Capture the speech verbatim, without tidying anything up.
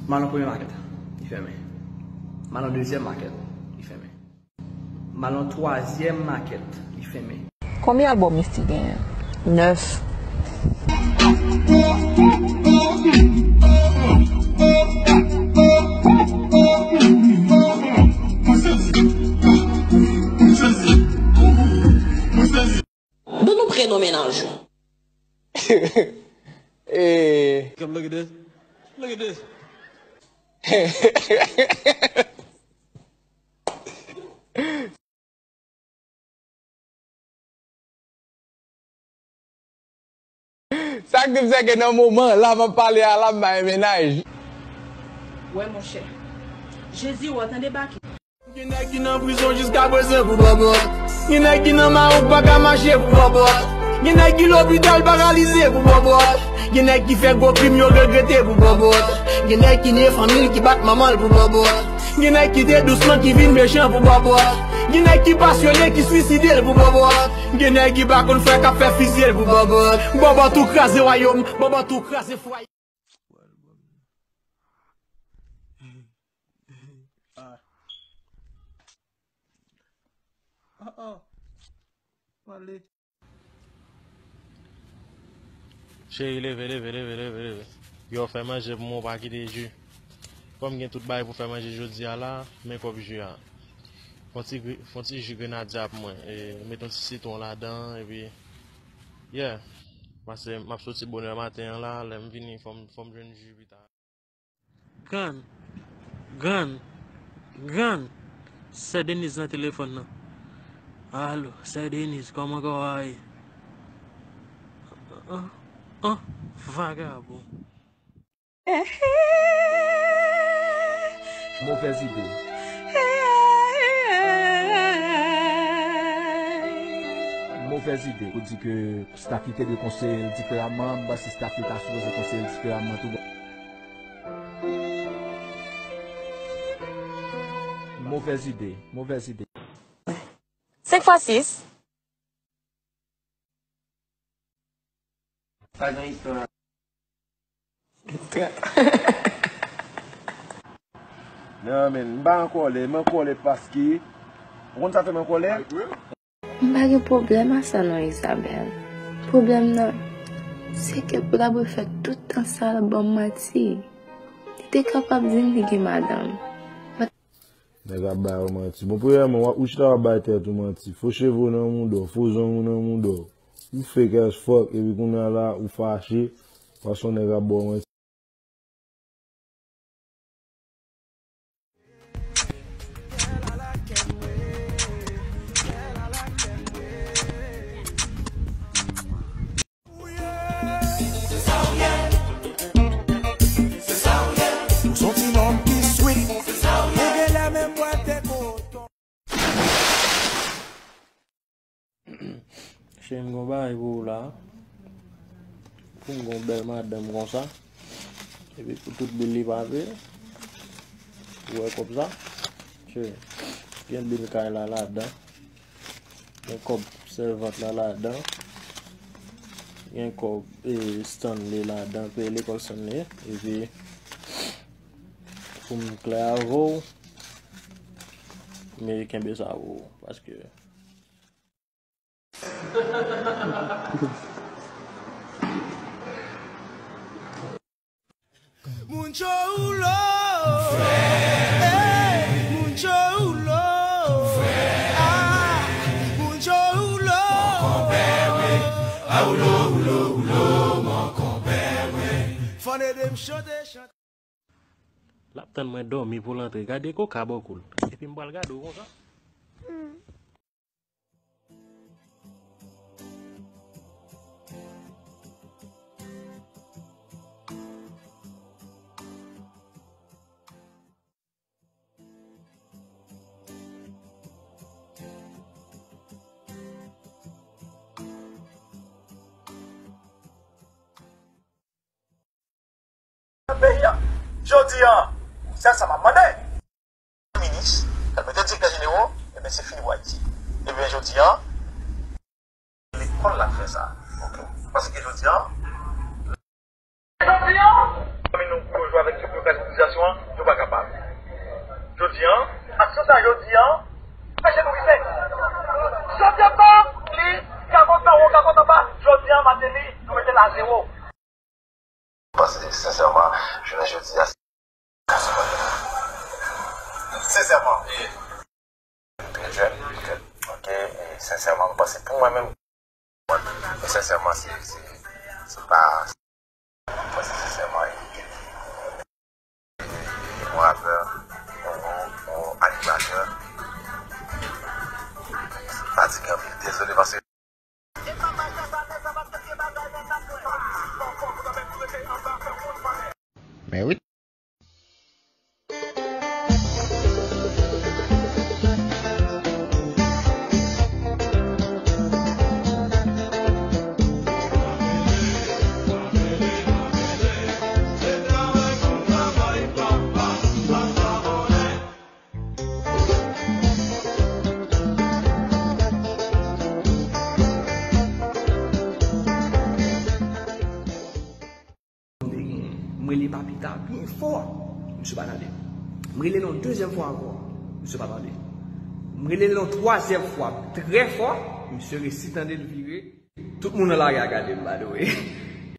M al nan premye makèt, li fèmen. M al nan dezyèm makèt, li fèmen. M al nan twazyèm makèt, li fèmen. Konbyen albòm Misty genyen? Nèf. Ban nou prenon mennaj ou. Eh. Come look at this. Look at this. Sa k trip, se ke nan moman la m ap pale a la, m bay mennaj. Wè, monchè. Jezi, w ap tande baki. Gen nèg ki nan prizon jiska prezan pou bòbòt. Gen nèg ki nan mawout pa ka mache pou bòbòt. Gen nèg ki lopital paralize pou bòbòt. Gen nèg ki fè gwo krim yo regrete pou bòbòt. Gen nèg ki nye fanmi l ki bat manman l pou bòbòt. Gen nèg ki te dousman ki vin mechan pou bòbòt. Gen nèg ki pasyone ki swiside l pou bòbòt. Gen nèg ki pa konn frè k ap fè fizye l pou bòbòt. Bòbòt ou kraze wayòm, bòbòt ou kraze fwaye. Ah. Ah, ah. Pale. Cheri, leve, leve, leve, leve, leve. Yo, fè manje pou mwen, pa kite ji. Kòm gen tout bagay pou fè manje jodi a la, men kòb ji a. Fè yon ti gri-, fè yon ti ji grenadya pou mwen. E, met yon ti sitwon ladan, epi, yeah. Paske m ap soti bonè maten an la, lè m vini, fò m, fò m jwenn ji pita. Grann, grann, grann, sè Deniz nan telefòn nan. Alo, sè Deniz, kòman kò a ye? An, an, vagabon. Movèz ide. Movèz ide. Pou di ke staff li te dwe konseye l diferaman, m panse staff li ta sipoze konseye l diferaman tou. Movèz ide, movèz ide. Senk fwa sis. Pa gen istwa. Non, men, m pa an kòlè, m an kòlè paske, ou konn sa fè m an kòlè? M pa gen pwoblèm a sa non, Isabelle. Pwoblèm nan, se ke pou l ap refè tout tan sa l ap ban m manti. Li te kapab di m li gen madanm. Nèg ap ba yo manti. Bon, premyèman, w ap, ou chita w ap bay tèt ou manti. Fo cheve w nan mouda w, fo zong ou nan mouda w. Ou fake as fuck, epi kounye a la, ou fache, paske yon nèg ap ba w manti. Se sa w ye. Se sa w ye. Ou se yon ti nonm ki sweet. Se sa w ye. Ou genlè menm bwate koton. Cheri, m gon bagay pou ou la. Pou m gon bèl madanm konsa. Epi pou tout bil li pa peye. Ou wè kòb sa? Cheri, gen bil kay la ladan. Gen kòb sèvant la ladan. Gen kòb, e, Stanley ladan, peye lekòl Stanley. Epi, pou m klè avè w, men kenbe sa pou ou, paske Moun cho ou lo. Ey, moun cho ou lo. Ah, moun cho ou lo. Fòn ede m chante, chante. L ap tann mwen dòmi pou l antre. Gade koka bò kou l. Epi m pral gade w konsa. Nan peyi a. Jodi a, sèl sa m ap mande. Minis, l ap mete direktè jenewo, ebyen se fini pou Ayiti. Ebyen jodi a, lekòl la fè sa. Ok. Paske jodi a, jodi a, nou gwo jwa avèk tout lokal mobilizasyon. Sensèman, jounen jodi a, sensèman, e, trè jèn, ok, e sensèman, m panse pou mwen menm, e sensèman, se, se, se pa, m panse sensèman, e, e, e, yon rapè, yon, yon, yon animatè, fatige anpil, dezole, paske Men wi. M rele Papita byen fò, misye pa tande. M rele l yon dezyèm fwa ankò, misye pa tande. M rele l yon twazyèm fwa trè fò, misye resi tande l vire. Tout moun nan lari a gade m, by the way.